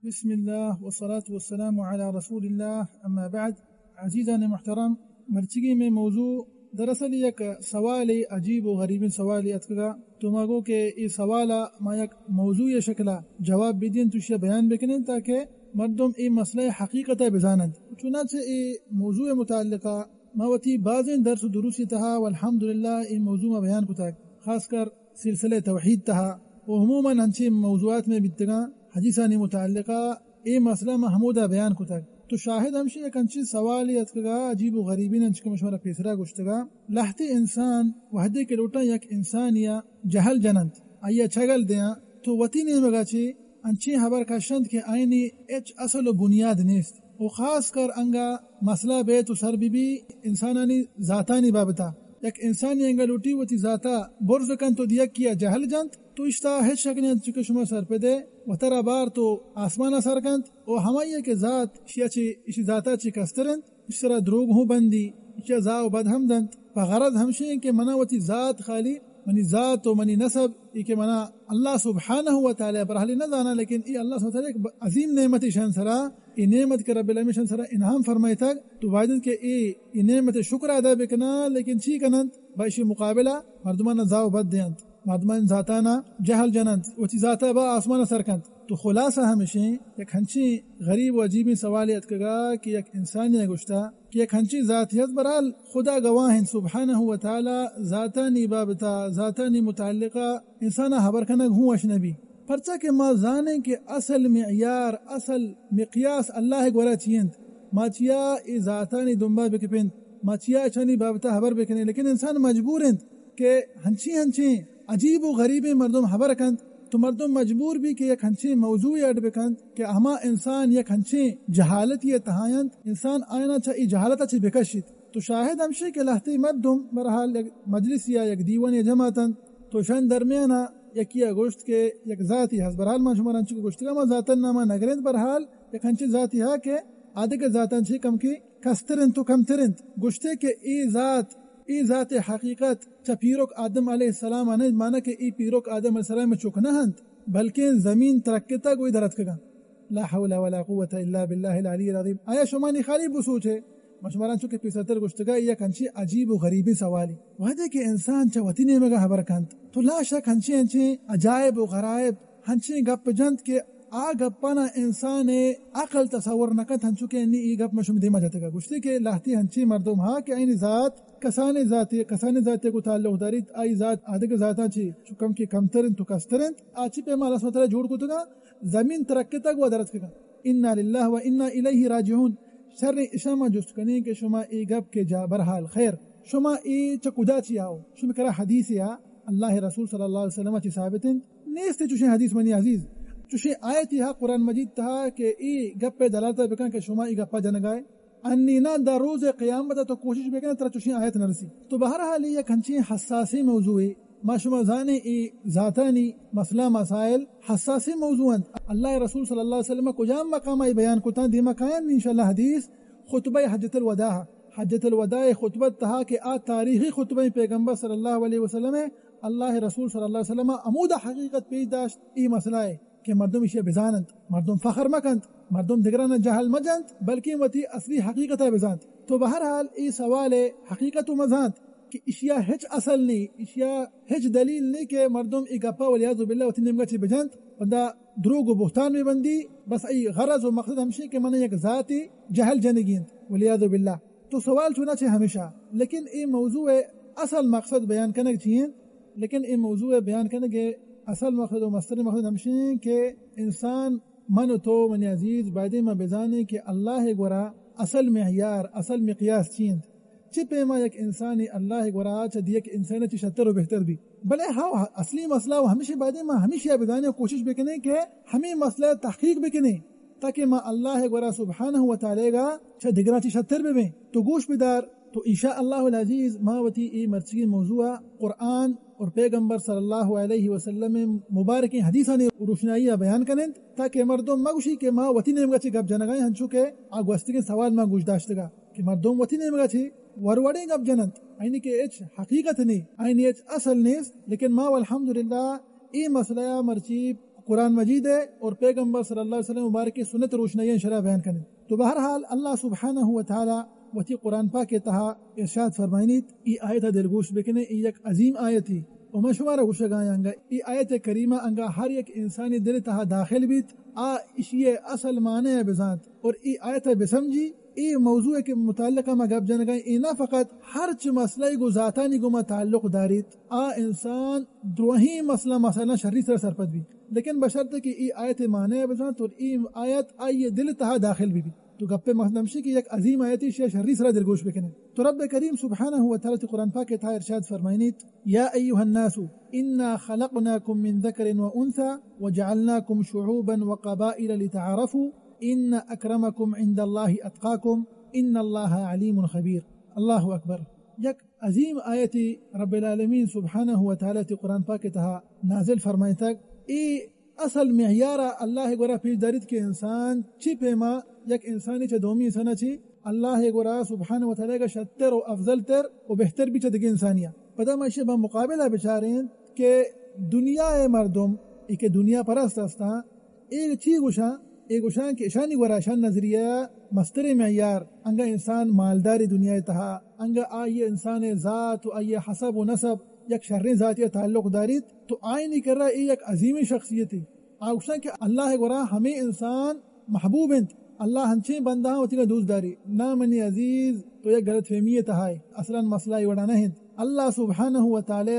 بسم اللہ والصلاة والسلام علی رسول اللہ، اما بعد۔ عزیزان محترم، مرچگی میں موضوع دراصل یک سوال عجیب و غریبیں سوالے اتکگا۔ تو ما گو کہ اے سوال ما یک موضوع شکلا جواب بدین، تو شیا بیان بکنین تاکہ مردم اے مسئلہ حقیقتا بزانند۔ چنانچہ اے موضوع متعلقہ ما وتی بازیں درس و دروسی تہا والحمدللہ اے موضوع ما بیان کتگ، خاص کر سلسلہ توحید تہا و عموماً انچیں موضوعات میں بیتگاں حدیثانی متعلقہ اے مسئلہ ما ہمودا بیان کتگ۔ تو شاہد ہمشی یک انچیں سوالے اتکگا عجیب و غریبیں، انچکہ ما شمارا پیسرا گوشتگا، لہتے انسان وہدے کہ لوٹاں یک انسانیا جہل جننت، آئیا چگل دیاں، تو وتی نیمگا چے انچیں ہبر کشنت کہ آئینی ہچ اصل و بنیاد نیست و خاص کر انگا مسئلہ بیت و سر بی بی انسانانی ذاتانی بابتا۔ یک انسانی انگا لوٹی وتی ذاتا برز کنت و دیکیا جہل جنت، تو اشتا ہچ شک نیست چکہ شما سرپدے وترا بارت و آسمانا سر کنت و ہمائی کہ ذات شیا چے، اشی ذاتا چے کستر انت، اشی سرا دروگ ہوں بندی، اشیا زاہ و بد ہم دنت۔ پہ غرض ہمشی انت کہ منا وتی ذات خالی، منی ذات و منی نسب، ای کہ منا اللہ سبحانہ و تعالی برحالی نہ زانا، لیکن ای اللہ سبحانہ و تعالی یک عظیم نعمت ایشان سرا، ای نعمت کہ رب العالمین ایشان سرا انعام فرمائیتگ، تو باید انت کہ ای، ای نعمت شکر ادا بکنا، لیکن چی کننت؟ با ایشی مقابلہ مردمانا زاہ و بد دینت، مردمان ذاتانا جہل جننت، وتی ذاتا با آسمانا سر کنت۔ تو خلاصہ ہمشیں، یک ہنچیں غریب و عجیبیں سوالے اتکگا کہ یک انسانے گوشتا کہ یک ہنچیں ذاتے ہست، برحال خدا گواہ انت سبحانہ و تعالی ذاتانی بابتا، ذاتانی متعلقہ انسانا ہبر کنگ ہوں وش نبی۔ پرچا کہ ما زانیں کہ اصل معیار، اصل مقیاس اللہ گورا چی انت۔ ما چیا اے ذاتانی دنبا بکپنت، ما چیا اچانی بابتا ہبر بکنیں، لیکن انسان مجبور انت کہ ہنچیں ہنچیں عجیب و غریبیں مردم ہبر کنت، تو مردم مجبور بی کہ یک ہنچیں موضوعے اڈ بکنت کہ ہما انسان یک ہنچیں جہالتی تہا انت، انسان آیانا چہ ای جہالتا چہ بکشیت۔ تو شاہد ہمشی کہ لہتے مردم برحال یک مجلسی یا یک دیوانے جمع اتنت، تو شان درمیانا یکیا گوشت کہ یک ذاتی ہست، برحال ما شمارا انچو کہ گوشتگا ما ذاتن ناما نگرنت، برحال یک ہنچیں ذاتی ہا کہ آدگہ ذاتان چہ کم کہ کستر انت و کمتر انت۔ گوشتے کہ اے ذات، اے ذات حقیقت چہ پیرک آدم علیہ السلام آنت، مانا کہ اے پیرک آدم علیہ السلام چک نہ انت، بلکیں زمین ترکتگ و اے درتکگاں۔ لا حول ولا قوة الا باللہ العلی العظیم۔ آیا شما نی خالی بسوچے؟ ما شمارا چو کہ پیسرتر گوشتگا، اے یک انچیں عجیب و غریبیں سوالی۔ وہدے کہ انسان چہ وتی نیمگا ہبر کنت، تو لا شک ہنچیں ہنچیں عجائب و غرائب ہنچیں گپ جنت کہ آ گپانا انسان ء عقل تصور نہ کنت، ہنچو کہ انی ای گپ من شمئے دیما جتگا۔ گوشتی کہ لہتی ہنچیں مردم ہا کہ آئینی ذات کسانیں ذاتے، کسانیں ذاتے گوں تعلق داریت، آئی ذات آدگہ ذاتاں چی چو کم کہ کمتر انت و کستر انت۔ آ چی پیما اللہ سبحانہ وتعالی جوڑ کتگا، زمین ترکتگ و درتکگا۔ انا للہ و انا الیہ راجعون۔ شریں اشاں ما جست کنیں کہ شما اے گپ کہ جا، برحال خیر، شما اے چہ کجا چی آؤ؟ شمئے کرا حدیثے آ، اللہ رسول صلی اللہ علیہ وسلم چی ثابت انت؟ نیست چوشیں حدیث منی عزیز۔ چوشیں آیتی ہا قرآن مجید تہا کہ اے گپ دلالت بکن کہ شما اے گپا جنگائے۔ انی نہ در روز قیامت تو کوشش بکن ترا چوشیں آیت نرسی۔ تو بہرحال اے یک ہنچیں حساسیں موضوعے۔ ما شما زانیں اے ذاتانی مسئلہ مسائل حساسیں موضوع انت۔ اللہ رسول صلی اللہ علیہ وسلم کجام مقام آئی بیان کتاں، دیما کایاں انشاءاللہ حدیث خطبہ حجۃ الوداع، حجۃ الوداع خطبہ تہا کہ آ تاریخی خطبہ پیغمبر صلی اللہ علیہ وسلم، اللہ رسول صلی اللہ علیہ وسلم ہمودا حقیقت پیش داشت۔ اے مسئلہ ہے کہ مردم اشیا بزاننت، مردم فخر مکنت، مردم دگرانا جہل مجنت، بلکیں وتی اصلی حقیقتا بزانت۔ تو بہرحال اے سوال حقیقت و مزانت کہ اشیا ہچ اصل نی، اشیا ہچ دلیل نی کہ مردم اے گپا والعیاذ باللہ وتی نیمگا چی بجنت، بندہ دروگ و بہتان ببندی، بس ای غرض و مقصد ہمشی کہ من یک ذاتی جہل جنگی انت، والعیاذ باللہ۔ تو سوال چونا چہ ہمیشا، لیکن اے موضوع اصل مقصد بیان کنگ چی انت؟ لیکن اے موضوع بیان کنگ اصل مقصد و مستر مقصد ہمشی انت کہ انسان، من و تو، منی عزیز، بایدیں ما بزانیں کہ اللہ گورا اصل معیار، اصل مقیاس چی انت؟ چہ پیما یک انسانے اللہ گورا چہ دیگ انسان چی شتر و بہتر بی؟ بلے ہاں، اصلی مسئلہ و ہمیشی بایدیں ما ہمیشی بزانیں و کوشش بکنیں کہ ہمیں مسئلہ تحقیق بکنیں۔ تاکہ ما اللہ گورا سبحانہ و تعالی گا چہ دگراں چی شتر ببیں۔ تو گوش بدار، تو انشاءاللہ العزیز ما وتی اے مرچگی موضوع قرآن اور پیغمبر صلی اللہ علیہ وسلم مبارکیں حدیثانی روشنائی بیان کنیں، تاکہ مردم مگوشی کہ ما وتی نیمگا چی گپ جنگائیں، ہنچو کہ آ گوستگیں سوال ما گوش داشتگا کہ مردم وتی نیمگا چی وروڑیں گپ جننت، آئینی کہ ہچ حقیقت نی، آئینی ہچ اصل نیست، لیکن ما والحمدللہ اے مسئلہ مرچی قرآن مجید ءِ اور پیغمبر صلی اللہ علیہ وسلم مبارک ءِ سنت روشنائی شرح بیان کنیں۔ تو بہرحال اللہ سبحانہ و تعالی وتی قرآن پاک ءِ تہا ارشاد فرمائنیت، ای آیت ءَ دلگوش بکنے، ای یک عظیم آیتے۔ و من شمارا گوشگا آں انگا ای آیت کریمہ انگا ہر یک انسانی دل تہا داخل بیت، آ اشی اصل معنی ءَ بزانت اور ای آیت ءَ بسمجھی۔ ای موضوع ءِ کہ متعلق ما گپ جنگا ایں، ای نہ فقط ہر چ مسئلہ گو ذاتانی گوما تعلق داریت، آ انسان دروہیں مسئلہ مسائلاں شری سر سرپد بیت، لیکن بشرط کہ ای آیت معنی ءَ بزانت اور ای آیت آئی دل تہا داخل بی بیت۔ تو گپ ءِ مقصد ہمشی کہ یک عظیم آیتے، شے شری سرا دلگوش بکنے۔ تو رب کریم سبحانہ و تعالی قرآن پاک ءِ تہا ارشاد فرمائنیت، یا ایها الناس انا خلقناکم من ذکر و انثی وجعلناکم شعوبا و قبائل لتعارفوا ان اکرمکم عند اللہ اتقاکم ان اللہ علیم خبیر۔ اللہ اکبر۔ یک عظیم آیتے رب العالمین سبحانہ و تعالی تی قرآن پاک ءِ تہا نازل فرمائتگ۔ ای اصل معیار ءَ اللہ ءِ گورا پیش داریت کہ انسان چی پیما یک انسانی چہ دومی انسان ءَ چی اللہ ءِ گورا سبحانہ و تعالی گا شتر و افضل تر و بہتر بی چہ دگہ انسانی ءَ۔ پدا ما ایشی با مقابلہ بچاریں کہ دنیا ءِ مردم، ای کہ دنیا پرست ہستاں، اے چی گوشاں؟ اے گوشاں کہ اشانی گورا، اشان نظریہ مستریں معیار انگا انسان مالداری دنیا ءِ تہا، انگا آئی انسان ءِ ذات و آئی حسب و نسب یک شریں ذاتی ءَ تعلق داریت، تو آئینی کرا اے یک عظیمیں شخصیتے۔ آ گوشاں کہ اللہ ءِ گورا ہمے انسان محبوب انت۔ اللہ ہنچیں بندہاں وتیگا دوست داری۔ نہ منی عزیز، تو یک غلط فہمی ءِ تہا ئے۔ اصلاً مسئلہ اے وڑا نہ انت۔ اللہ سبحانہ و تعالی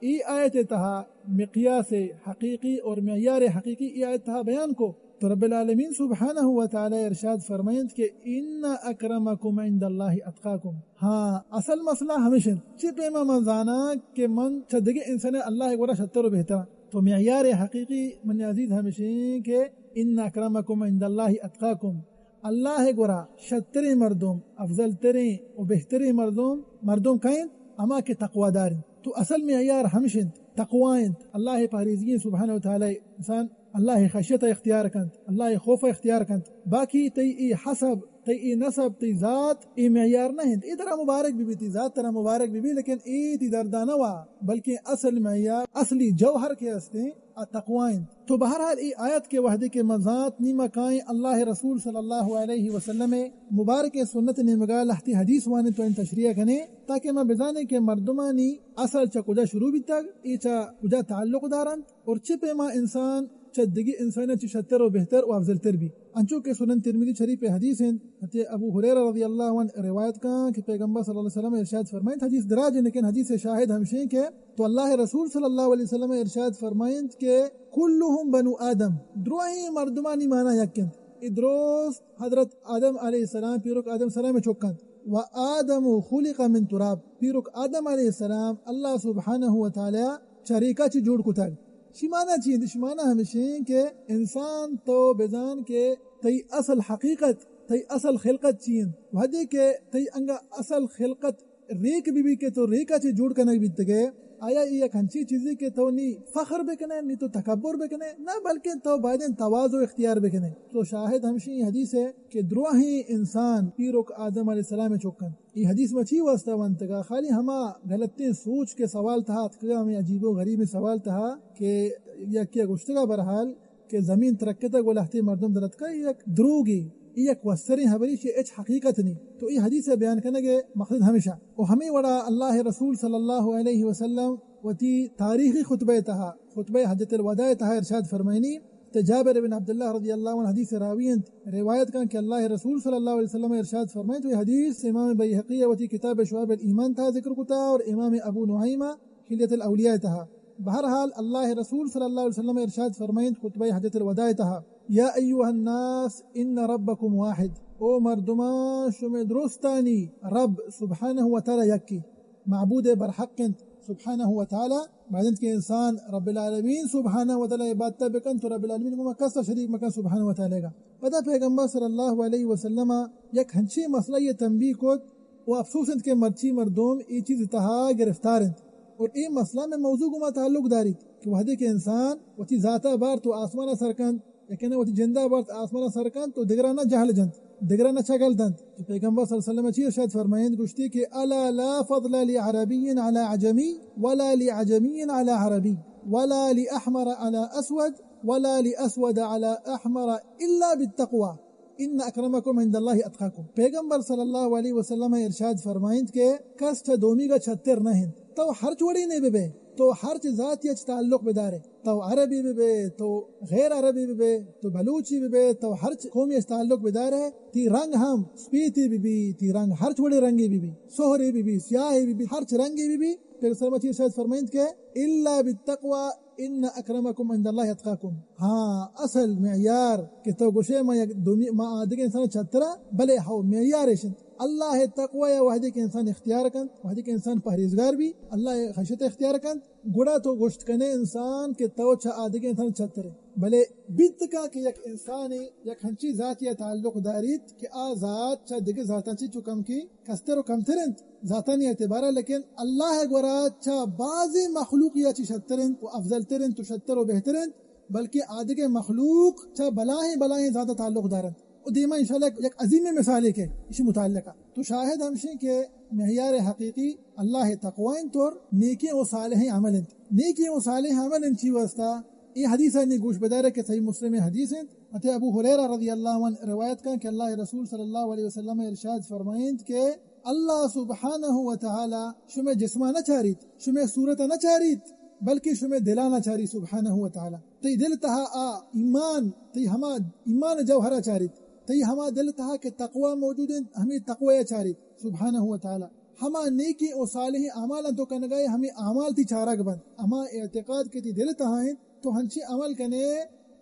اے آیت ءِ تہا مقیاس حقیقی اور معیار حقیقی اے آیت ءِ تہا بیان کو۔ تو رب العالمین سبحانہ و تعالی ارشاد فرمائنت کہ ان اکرمکم عند اللہ اتقاکم۔ ہاں، اصل مسئلہ ہمیش انت۔ چی پیما من زاناں کہ من چہ دگہ انسان اللہ ءِ گورا شتر و بہتر آں؟ تو معیار حقیقی منی عزیز ہمیش انت کہ ان اکرمکم عند اللہ اتقاکم۔ اللہ ءِ گورا شتریں مردم، افضل تریں و بہتریں مردم، مردم کئے انت؟ ہما کہ تقوی دار انت۔ تو اصل معیار ہمیش انت، تقوی انت۔ اللہ ءِ پہریزگی سبحانہ و تعالی انسان اللہ ءِ خشیت ءَ اختیار کنت، اللہ ءِ خوف ءَ اختیار کنت۔ باقی تئی اے حسب، تئی اے نسب، تئی ذات، اے معیار نہ انت۔ اے ترا مبارک بہ بیت، تئی ذات ترا مبارک بہ بیت، لیکن اے تئی دردا نہ وا، بلکہ اصل معیار، اصلی جوہر کہ ہستیں، آ تقوی انت۔ تو بہرحال اے آیت کہ وہدے کہ ما زانت، نی ما کائیں اللہ ءِ رسول صلی اللہ علیہ وسلم ءِ مبارک سنت ءِ نیمگا لہتے حدیث وانیں تو ان تشریح کنیں، تاکہ ما بزانیں کہ مردمانی اصل چہ کجا شروع بیتگ، اے چہ کجا تعلق دارنت اور چہ پیما انسان چہ دگہ انساناں چہ شتر و بہتر و افضل تر بی۔ انچو کہ سنن ترمذی شریف ءِ حدیث انت، حضرت ابو ہریرہ رضی اللہ عنہ روایت کاں کہ پیغمبر صلی اللہ علیہ وسلم ارشاد فرمائنت، حدیث دراج انت، لیکن حدیث ءِ شاہد ہمشیں کہ تو اللہ ءِ رسول صلی اللہ علیہ وسلم ارشاد فرمائنت کہ کلہم بنو آدم، دروہیں مردمانی مانا یک انت۔ اے درست حضرت آدم علیہ السلام، پیرک آدم سلام ءِ چک انت۔ و آدم خلق من تراب، پیرک آدم علیہ السلام اللہ سبحانہ و تعالی چہ ریکا چہ جوڑ کتگ۔ شی مانا چی انت؟ شی مانا ہمشیں کہ انسان تو بزان کہ تئی اصل حقیقت، تئی اصل خلقت چی انت؟ وہدے کہ تئی انگا اصل خلقت ریک بہ بی کہ تو ریکا چہ جوڑ کنگ بیتگے، آیا اے یک ہنچیں چیزے کہ تو نی فخر بکنے، نی تو تکبر بکنے؟ نہ، بلکہ تو بایدیں تواضع اختیار بکنے۔ تو شاہد ہمشی حدیث ہے کہ دروہیں انسان پیرک آدم علیہ السلام چک انت۔ اے حدیث ما چی واسطہ ونتگا؟ خالی ہما غلطیں سوچ کے سوال تہا اتکگا، ہمیں عجیب و غریبیں سوال تہا کہ یکے گوشتگا، بہرحال کہ زمین ترکتگ و لہتے مردم درتکا، اے یک دروگے، اے یک وسریں حبری، چہ ہچ حقیقت نی۔ تو اے حدیث بیان کنگے مقصد ہمیشہ۔ و ہمیں وڑا اللہ رسول صلی اللہ علیہ وسلم وتی تاریخی خطبہ تہا، خطبہ حجۃ الوداع تہا ارشاد فرمائنی، تے جابر بن عبداللہ رضی اللہ عنہ حدیث راوی انت، روایت کن کہ اللہ رسول صلی اللہ علیہ وسلم ارشاد فرمائنت، تو اے حدیث امام بیہقی وتی کتاب شعب الایمان تہا ذکر کتا اور امام ابو نعیمہ حلیۃ الاولیاء تہا۔ بہرحال اللہ رسول صلی اللہ علیہ وسلم ارشاد فرمائنت خطبہ حجۃ الوداع تہا، یا ایھا الناس ان ربکم واحد، او مردمان، شمے درستانی رب سبحانہ و تعالی یکی، معبود برحق انت سبحانہ و تعالی۔ باید انت کہ انسان رب العالمین سبحانہ و تعالی عبادت بکن، تو رب العالمین گوما کس شریک مکن سبحانہ و تعالی گا۔ پدا پیغمبر صلی اللہ علیہ وسلم یک ہنچیں مسئلہ یہ تنبیہ کت، و افسوس انت کہ مرچی مردم اے چیز تہا گرفتار انت۔ اور اے مسئلہ میں موضوع گوما تعلق داریت کہ وہدے کہ انسان وتی ذاتا بارت و آسمانا سر کنت، یکن وتی جندا بارت آسمانا سر کنت و دگرانا جہل جنت، دگرانا چگل دنت۔ تو پیغمبر صلی اللہ علیہ وسلم چی ارشاد فرمائنت؟ گوشتی کہ الا لا فضل لعربی علی عجمی ولا لعجمی علی عربی۔ ولا لأحمر على أسود ولا لأسود على أحمر إلا بالتقوى، ان اکرمکم عند اللہ اتقاکم۔ پیغمبر صلی اللہ علیہ وسلم ارشاد فرمائنت کہ کس چہ دومیگا چھتر نہ انت۔ تو ہرچ وڑینے ببے، تو ہرچ ذاتی اچ تعلق بدارے، تو عربی ببے، تو غیر عربی ببے، تو بلوچی ببے، تو ہرچ قومی اچ تعلق بدارے، تی رنگ ہم سپیتی ببی، تی رنگ ہرچ وڑے رنگی ببی، سہری ببی، سیاہی ببی، ہرچ رنگی ببی، پیغمبر صلی اللہ علیہ وسلم ارشاد فرمائنت کہ الا بالتقوی ان اکرمکم عند اللہ اتقاکم۔ ہاں، اصل معیار کہ تو گوشے ما یک دومی، ما آدگہ انسان چھترا، بلے ہو معیار ایش انت۔ اللہ تقوی یا وہدے کہ انسان اختیار کنت، وہدے کہ انسان پہریزگار بی، اللہ خشیت اختیار کنت، گڑا تو گوشت کنے انسان کہ تو چہ آدگہ انسان چھترے۔ بلے بیت کا کہ یک انسانی یک ہنچی ذاتی تعلق داریت کہ آ ذات چہ دگہ ذاتاں چی چو کم کی کستر و کمتر انت ذاتانی اعتبارا، لیکن اللہ گورا چہ بازیں مخلوقی چی شتر انت و افضل تر انت و شتر و بہتر انت، بلکہ آدگہ مخلوق چہ بلاہیں بلاہیں ذاتا تعلق دارنت۔ و دیما انشاءاللہ یک عظیمیں مثالے کہ اسی متعلقہ۔ تو شاہد ہمشیں کہ معیار حقیقی اللہ تقوی انت اور نیکیں و صالحیں عمل انت۔ نیکیں و صالحیں عمل انت چی واسطہ؟ اے حدیثانی گوش بدارے کہ صحیح مسلم حدیث انت۔ حضرت ابو ہریرہ رضی اللہ عنہ روایت کن کہ اللہ رسول صلی اللہ علیہ وسلم ارشاد فرمائنت کہ اللہ سبحانہ و تعالی شمے جسما نہ چاریت، شمے صورتا نہ چاریت، بلکہ شمے دلانا چاری سبحانہ و تعالی۔ تئی دل تہا آ ایمان، تئی ہما ایمان جوہرا چاریت، تئی ہما دل تہا کہ تقوی موجود انت، ہمے تقوی چاریت سبحانہ و تعالی۔ ہما نیکیں و صالحیں اعمالاں تو کنگائے، ہمے اعمال تی چارگ بنت۔ ہما اعتقاد کہ تی دل تہا انت، تو ہنچیں عمل کنے،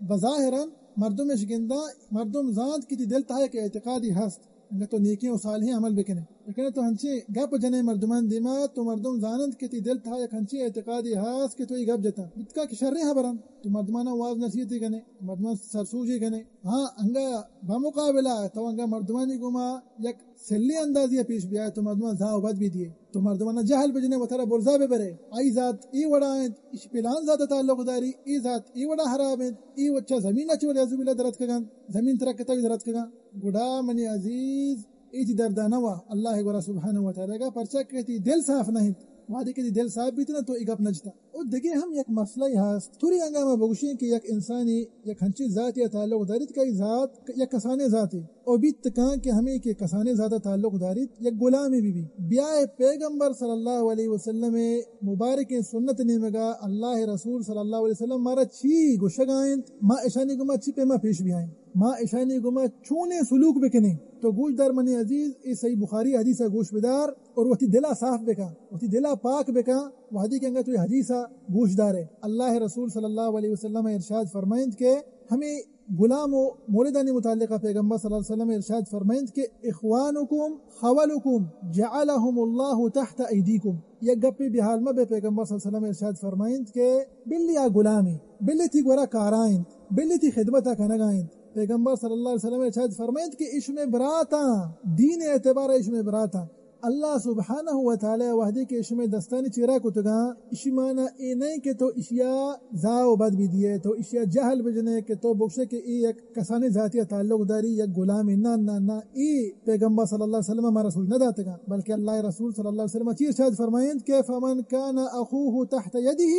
بظاہراً مردمش گنداں، مردم زانت کہ تی دل تہا یک اعتقادی ہست، انگا تو نیکیں و صالحیں عمل بکنے۔ لیکن تو ہنچیں گپ جنے مردمان دیما، تو مردم زاننت کہ تی دل تہا یک ہنچیں اعتقادی ہست کہ تو ای گپ جتا۔ بتکا کہ شریں خبرن، تو مردمانا واز نصیحتی کنے، مردمان سرسوجی کنے۔ ہاں، انگا بمقابلہ تو انگا مردمانی گوما یک سلیں اندازی ء پیش بیائے تو مردماں زاہ و بد بہ دیئے، تو مردماں جہل بجنے، وترا برزا بہ برے، آئی ذات اے وڑا انت، اش پلان ذات تعلق داری، اے ذات اے وڑا خراب انت، اے وچا زمین اچ والعیاذ باللہ درتکگ انت، زمین ترکتا بھی درتکگ انت۔ گڑا منی عزیز، اے تی دردا نہ وا اللہ گورا سبحانہ و تعالی گا، پرچا کہ تی دل صاف نہ انت۔ وہدے کہ تی دل صاف بیت نا تو اے گپ نہ جتا۔ و دگہ ہم یک مسئلہ ہست۔ توری انگا ما بگوشیں کہ یک انسانی یک ہنچیں ذاتی تعلق داریت کہ ای ذات یک کسانیں ذاتے۔ او بیت کاں کہ ہمے کہ کسانیں ذات ء تعلق داریت، یک گلامے بہ بی۔ بیائے پیغمبر صلی اللہ علیہ وسلم ء مبارکیں سنت نیمگا اللہ رسول صلی اللہ علیہ وسلم مارا چی گوشگا انت، ما اشانی گوما چی پیما پیش بیائیں، ما اشانی گوما چونیں سلوک بکنیں۔ تو گوش دار منی عزیز، اے صحیح بخاری حدیث ء گوش بدار اور وتی دل ء صاف بکن، وتی دل ء پاک بکن۔ وہدی کہ انگا تو اے حدیث ء گوش دارے، اللہ رسول صلی اللہ علیہ وسلم ارشاد فرمائنت کہ ہمے غلام و موردانی متعلقہ پیغمبر صلی اللہ علیہ وسلم ارشاد فرمائنت کہ اخوانکم خولکم جعلهم اللہ تحت ایدیکم۔ یک گپے بے حال مہ بے، پیغمبر صلی اللہ علیہ وسلم ارشاد فرمائنت کہ بلی آ غلامے، بلی تی گورا کارا انت، بلی تی خدمتا کنگا انت۔ پیغمبر صلی اللہ علیہ وسلم ارشاد فرمائنت کہ اشمے براتاں، دین اعتبار اشمے براتاں۔ اللہ سبحانہ و تعالی وہدے کہ اشمے دستانی چیرا کتگاں، اشی معنی اے نئیں کہ تو اشیا زاہ و بد بدیئے، تو اشیا جہل بجنے کہ تو بگشے کہ اے یک کسانیں ذاتی تعلق داری، یک غلامے۔ نہ، نہ، نہ، اے پیغمبر صلی اللہ علیہ وسلم مارا سوج نہ داتگاں، بلکہ اللہ رسول صلی اللہ علیہ وسلم چی ارشاد فرمائنت کہ فمن کان اخوہ تحت یدہ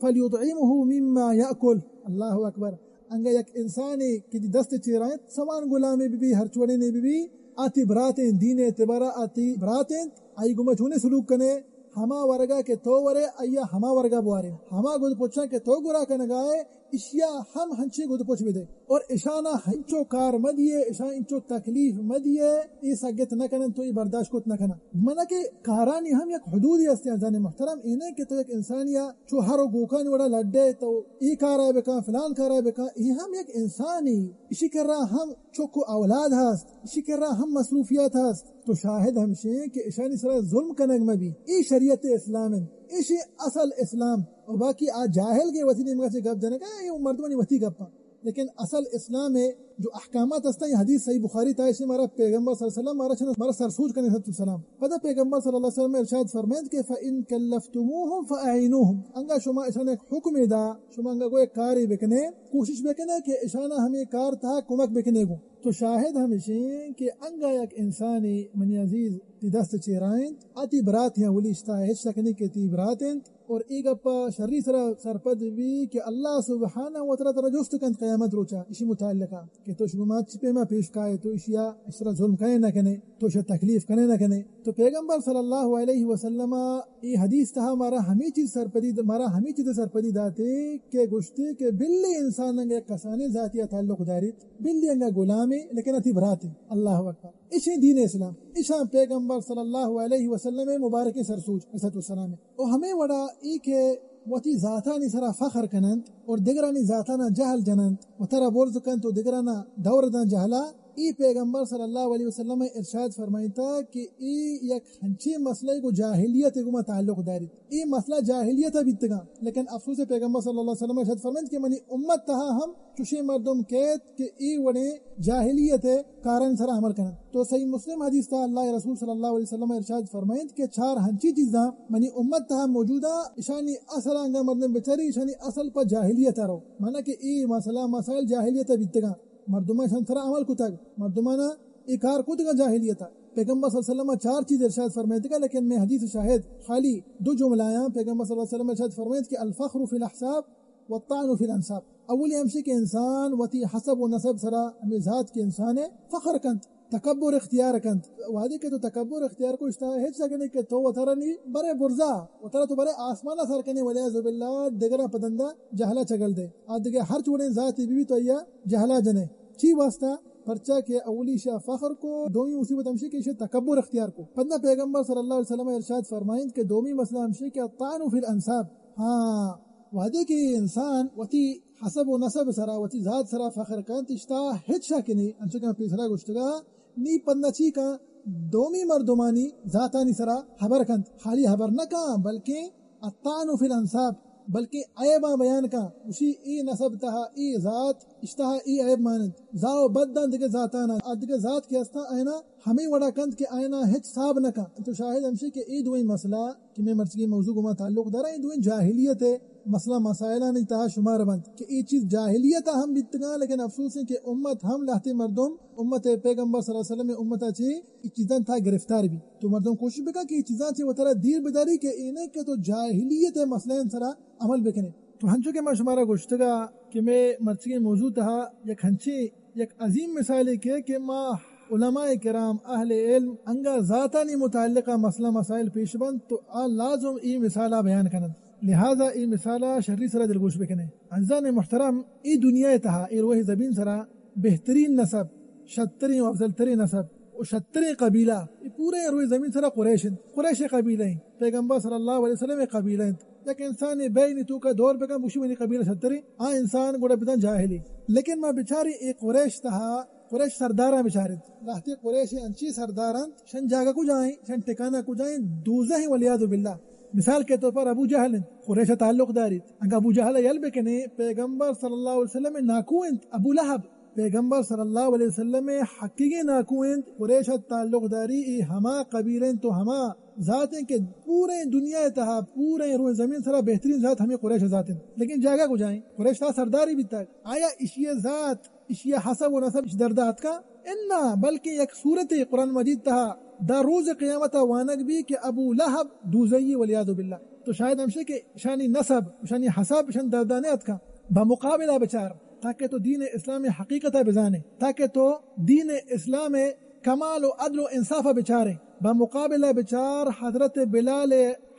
فلیطعمہ مما یأکل۔ اللہ اکبر۔ انگا یک انسانے کہ تی دست چیرا انت، سوان غلامے بہ بی، ہرچ وڑینے بہ بی، آ تی برات انت، دین اعتبارا آ تی برات انت، آئی گوما چونیں سلوک کنے، ہما ورگا کہ تو ورے، آئیا ہما ورگا بوارے، ہما گد پچاں کہ تو گورا کنگائے، اشیا ہم ہنچیں گد پچ بدے۔ اور اشانا ہنچو کار مدیے، اشاں انچو تکلیف مدیے، اے سگت نہ کنن، تو اے برداشت کت نہ کنن۔ منا کہ کارانی ہم یک حدودی است، عزیزان محترم، اے نہ کہ تو یک انسانیا چو ہر و گوکانی وڑا لڈے تو اے کارا بکن، فلان کارا بکن، اے ہم یک انسانی، اشی کرا ہم چک و اولاد ہست، اشی کرا ہم مصروفیات ہست۔ تو شاہد ہمشیں کہ اشانی سرا ظلم کنگ مبی۔ اے شریعت اسلام انت، اشی اصل اسلام۔ و باقی آ جاہل کہ وتی نیمگا چہ گپ جنگا، اے مردمانی وتی گپاں۔ لیکن اصل اسلام ء جو احکامات ہستاں، یہ حدیث صحیح بخاری تہا، اشی مارا پیغمبر صلی اللہ علیہ وسلم مارا چنا مارا سرسوج کنے، صلی اللہ علیہ وسلم۔ پدا پیغمبر صلی اللہ علیہ وسلم ارشاد فرمائیت کہ فَإِن كَلَّفْتُمُوهُمْ فَأَعِينُوهُمْ، انگا شما اشان یک حکمے دا، شما انگا گو یک کارے بکنے، کوشش بکنے کہ اشانا ہمے کار تہا کمک بکنے گو۔ تو شاہد ہمیشیں کہ انگا یک انسانے منی عزیز تی دست چیرائنت، آ تی برات ہیں، اولی اشتا ہچ شک نہیں کہ تی برات انت۔ اور اے گپا شری سرا سرپد بی کہ اللہ سبحانہ و تعالی ترا جست کنت قیامت روچا اشی متعلقہ کہ تو شما چی پیما پیش کائے، تو اشیا اشرا ظلم کنے نہ کنے، تو اشیا تکلیف کنے نہ کنے۔ تو پیغمبر صلی اللہ علیہ وسلم اے حدیث تہا مارا ہمیں چیز سرپدی، مارا ہمیں چیز سرپدی داتے کہ گوشتے کہ بلی انسان انگا یک کسانے ذاتی تعلق داریت، بلی انگا غلامے، لیکن اتی براتے۔ اللہ اکبر۔ اشیں دین اسلام، اشاں پیغمبر صلی اللہ علیہ وسلم مبارک سرسوج علیہ السلام۔ و ہمیں وڑا ای کہ وتی ذاتانی سرا فخر کننت اور دگرانی ذاتانا جہل جننت، وترا برز کنت و دگرانا دور داں جہلا، ای پیغمبر صلی اللہ علیہ وسلم ارشاد فرمائیتا کہ ای یک ہنچیں مسئلہ گو جاہلیت گو ما تعلق داریت۔ ای مسئلہ جاہلیت بیتگاں، لیکن افسوس پیغمبر صلی اللہ علیہ وسلم ارشاد فرمائیت کہ منی امت تہا ہم چوشیں مردم کیت کہ ای وڑیں جاہلیت کاران سرا عمل کنن۔ تو صحیح مسلم حدیث تہا اللہ رسول صلی اللہ علیہ وسلم ارشاد فرمائیت کہ چار ہنچی چیزاں منی امت تہا موجوداں، اشانی اصل انگا مردم بچاری، اشانی اصل پہ جاہلیت رو، مانا کہ ای مسئلہ مسائل جاہلیت بیتگاں۔ مردماں شان سرا عمل کتگ، مردمانا اے کار کتگاں جاہلیتا۔ پیغمبر صلی اللہ علیہ وسلم چار چیز ارشاد فرمائیتگا، لیکن میں حدیث شاہد خالی دو جملہ آیاں۔ پیغمبر صلی اللہ علیہ وسلم ارشاد فرمائیت کہ الفخر فی الاحساب والطعن فی الانساب۔ اولی ہمشی کہ انسان وتی حسب و نسب سرا، ہمیں ذات کے انسان ہے، فخر کنت، تکبر اختیار کنت۔ وہدے کہ تو تکبر اختیار کو، اشتا ہچ شک نہیں کہ تو وترا نی برے برزا، وترا تو برے آسمانا سر کنے، والعیاذ باللہ، دگرا پدندا جہلا چگل دے۔ آ دگہ ہر چوڑیں ذاتی بی بی تو یا جہلا جنے۔ چی واسطہ؟ پرچا کہ اولی شا فخر کو، دومی مصیبت ہمشی کہ شا تکبر اختیار کو۔ پدا پیغمبر صلی اللہ علیہ وسلم ارشاد فرمائیت کہ دومی مسئلہ ہمشی کہ الطعن فی الانساب۔ ہاں، وہدے کہ انسان وتی حسب و نسب سرا، وتی ذات سرا فخر کنت، اشتا ہچ شک نہیں، انچو کہ پیسرا گوشتگا، نی پدا چی کن؟ دومی مردمانی ذاتانی سرا حبر کنت، خالی حبر نہ کن، بلکہ الطعن فی الانساب، بلکہ عیباں بیان کن، گوشی ای نسب تہا ای ذات، اشتہا ای عیب ماننت، زاہ و بد داں دگہ ذاتانا، آ دگہ ذات کہ ہستاں آیانا ہمیں وڑا کنت کہ آیانا ہچ صاحب نہ کن۔ تو شاہد ہمشی کہ ای دوئیں مسئلہ کہ میں مرچگی موضوع گما تعلق دارا، ای دوئیں جاہلیت مسئلہ مسائلانی تہا شمار بنت کہ ای چیز جاہلیت ہم بیتگاں، لیکن افسوس ہے کہ امت ہم لہتے مردم امت پیغمبر صلی اللہ علیہ وسلم امتا چی ای چیزاں تہا گرفتار بی۔ تو مردم کوشش بکن کہ ای چیزاں چی وترا دیر بداری کہ اینے کہ تو جاہلیت مسئلہ سرا عمل بکنے۔ تو ہنچو کہ ما شمارا گوشتگا کہ میں مرچگی موضوع تہا یک ہنچیں یک عظیم مثالے کہ، کہ ما علماء کرام، اہل علم، انگا ذاتانی متعلقہ مسئلہ مسائل پیش بنت تو آ لازم ای مثالا بیان کننت۔ لہذا ای مثالا شری سرا دلگوش بکنے۔ عزیزان محترم، ای دنیا تہا، ای روح زمین سرا بہترین نسب، شترین و افضل ترین نسب و شترین قبیلہ، ای پورے روح زمین سرا قریش انت۔ قریش قبیلہ انت۔ پیغمبر صلی اللہ علیہ وسلم قبیلہ انت۔ یک انسانے بئے نی توکا دور بکن، بگوشی منی قبیلہ شتریں، آ انسان گڑا بدن جاہلی۔ لیکن ما بچاریں اے قریش تہا، قریش سرداراں بچارت۔ لہتے قریش انچی سردار انت، شن جاگہ کجائیں، شن ٹکانہ کجائیں، دوزہیں والعیاذ باللہ۔ مثال کے طور پر ابو جہل انت، قریش تعلق داریت۔ اگہ ابو جہل یل بکنے، پیغمبر صلی اللہ علیہ وسلم ناکو انت، ابو لہب۔ پیغمبر صلی اللہ علیہ وسلم حقیقی ناکو انت، قریش تعلق داری، ای ہما قبیلہ انت تو ہما ذات انت کہ پورے دنیا تہا، پورے روئے زمین سرا بہترین ذات ہمیں قریش ذات انت۔ لیکن جاگہ کجائیں؟ قریش تا سرداری بیتگ۔ آیا اشی ذات، اشی حسب و نسب اش دردا اتکا؟ انا، بلکہ یک صورت قرآن مجید تہا دا روز قیامت وانگ بی کہ ابو لہب دوزئی والعیاذ باللہ۔ تو شاید ہمشے کہ شانی نسب، شانی حسب، شان دردانے اتکا۔ بمقابلہ بچار، تاکہ تو دین اسلام حقیقت بزانے، تاکہ تو دین اسلام کمال و عدل و انصاف بچارے۔ بمقابلہ بچار حضرت بلال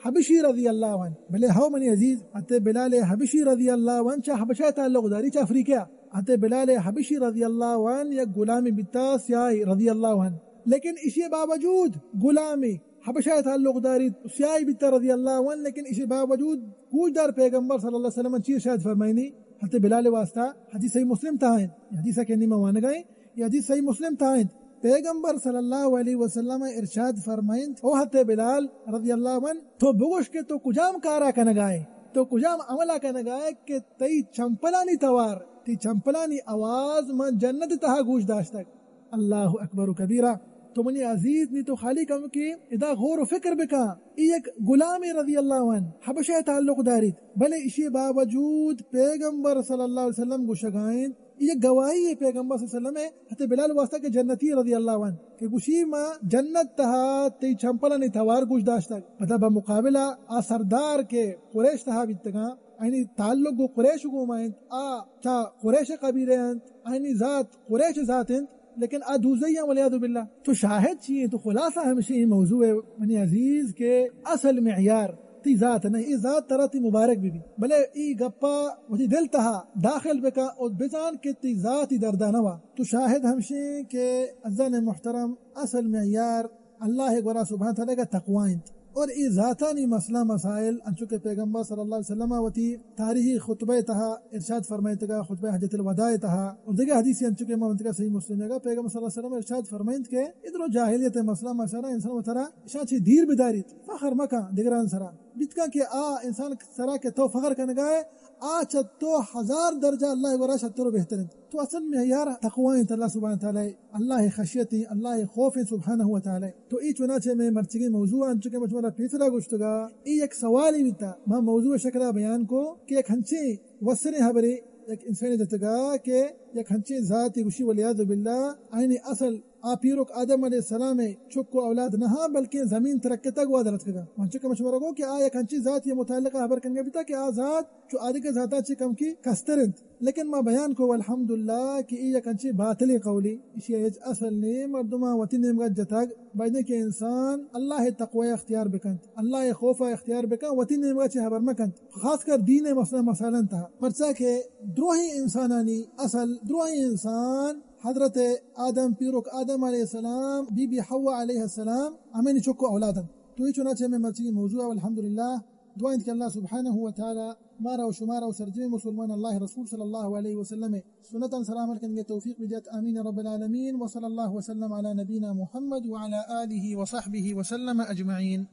حبشی رضی اللہ عنہ۔ بلے ہو منی عزیز، حضرت بلال حبشی رضی اللہ عنہ چہ حبشہ تعلق داری، چہ افریقہ۔ حضرت بلال حبشی رضی اللہ عنہ یک غلامی بیتا سیاہی رضی اللہ عنہ۔ لیکن اشی باوجود غلامی حبشہ تعلق داری سیاہی بیتا رضی اللہ عنہ، لیکن اشی باوجود گوشدار پیغمبر صلی اللہ علیہ وسلم چی ارشاد فرمائنی؟ حضرت بلال واسطہ حدیث صحیح مسلم تہا انت۔ حدیث کہ نیمہ وانگائیں، یہ حدیث صحیح مسلم تہا انت۔ پیغمبر صلی اللہ علیہ وسلم ارشاد فرمائنت، او حضرت بلال رضی اللہ عنہ، تو بگوش کہ تو کجام کارا کنگائے؟ تو کجام عملا کنگائے کہ تئی چمپلانی توار، تئی چمپلانی آواز من جنت تہا گوش داشتگ؟ اللہ اکبر و کبیرہ۔ تو منی عزیز، نی تو خالی کم کہ ادا غور و فکر بکن۔ ای یک غلامے رضی اللہ عنہ حبشہ تعلق داریت، بلے اشی باوجود پیغمبر صلی اللہ علیہ وسلم گوشگائیں، ای یک گواہی پیغمبر صلی اللہ علیہ وسلم حضرت بلال واسطہ کہ جنتی رضی اللہ عنہ کہ گوشی ما جنت تہا تئی چمپلانی توار گوش داشتگ۔ پدا بمقابلہ آ سردار کہ قریش تہا بیتگاں، آئینی تعلق گو قریش گوما انت، آ چا قریش قبیلہ انت، آئینی ذات قریش ذات انت، لیکن آ دوزہی ہیں والعیاذ باللہ۔ تو شاہد چی ہیں؟ تو خلاصہ ہمشی موضوع ہے منی عزیز کہ اصل معیار تی ذات نہیں، ای ذات ترا تی مبارک بی بی، بلے ای گپا وتی دل تہا داخل بکا اور بزان کہ تی ذاتی دردانوا۔ تو شاہد ہمشی کہ عزیزان محترم، اصل معیار اللہ گورا سبحانہ تعالی کا تقوی انت۔ اور ای ذاتانی مسئلہ مسائل، انچو کہ پیغمبر صلی اللہ علیہ وسلم وتی تاریخی خطبہ تہا ارشاد فرمائیتگا، خطبہ حجۃ الوداع تہا، اور دیگہ حدیث انچو کہ ما منتگا صحیح مسلم گا، پیغمبر صلی اللہ علیہ وسلم ارشاد فرمائیت کہ ادرو جاہلیت مسئلہ مسئلہ انسان و ترا اشان چی دیر بداریت، فخر مکن دگران سرا۔ بیتکا کہ آ انسان سرا کہ تو فخر کنگائے، آ چہ تو ہزار درجہ اللہ گورا شتر و بہتر انت۔ تو اصل معیار تقوی انت، اللہ سبحانہ تعالی، اللہ خشیت، اللہ خوف سبحانہ و تعالی۔ تو ای چنانچہ میں مرچگی موضوع انچو کہ مجموعہ پیسرا گوشتگا، ای یک سوالی بیتا، ما موضوع شکلا بیان کو کہ یک ہنچیں وسریں حبرے یک انسان جتگا کہ یک ہنچیں ذاتی گوشی والعیاذ باللہ، آئینی اصل آ پیرک آدم علیہ السلام چک و اولاد نہ، بلکہ زمین ترکتگ و درتکگا۔ من چکہ مشورہ کو کہ آ یک ہنچیں ذات یہ متعلقہ حبر کنگا بیتا کہ آ ذات چو آدگہ ذاتاں چہ کمکی کستر انت۔ لیکن ما بیان کو والحمدللہ کہ ای یک انچیں باطلیں قولے، اشی ہچ اصل نے، مردماں وتی نیمگا جتگ۔ بایدیں کہ انسان اللہ تقوی اختیار بکنت، اللہ خوف اختیار بکن، وتی نیمگا چہ حبر مکنت، خاص کر دین مسئلہ مسائلن تہا۔ پرچا کہ دروہیں انسانانی اصل، دروہیں انسان حضرت آدم، پیرک آدم علیہ السلام، بی بی حوا علیہ السلام، ہمینی چک و اولاد انت۔ تو ای چنانچہ ہمیں مرچی موضوع ہے، الحمدللہ۔ دعا انت کہ اللہ سبحانہ و تعالی مارا و شمارا و سرجمیں مسلمان اللہ رسول صلی اللہ علیہ وسلم سنتاں سلام کنگے توفیق بدیات۔ آمین رب العالمین۔ وصلی اللہ وسلم علی نبینا محمد وعلی آلہ وصحبہ وسلم اجمعین۔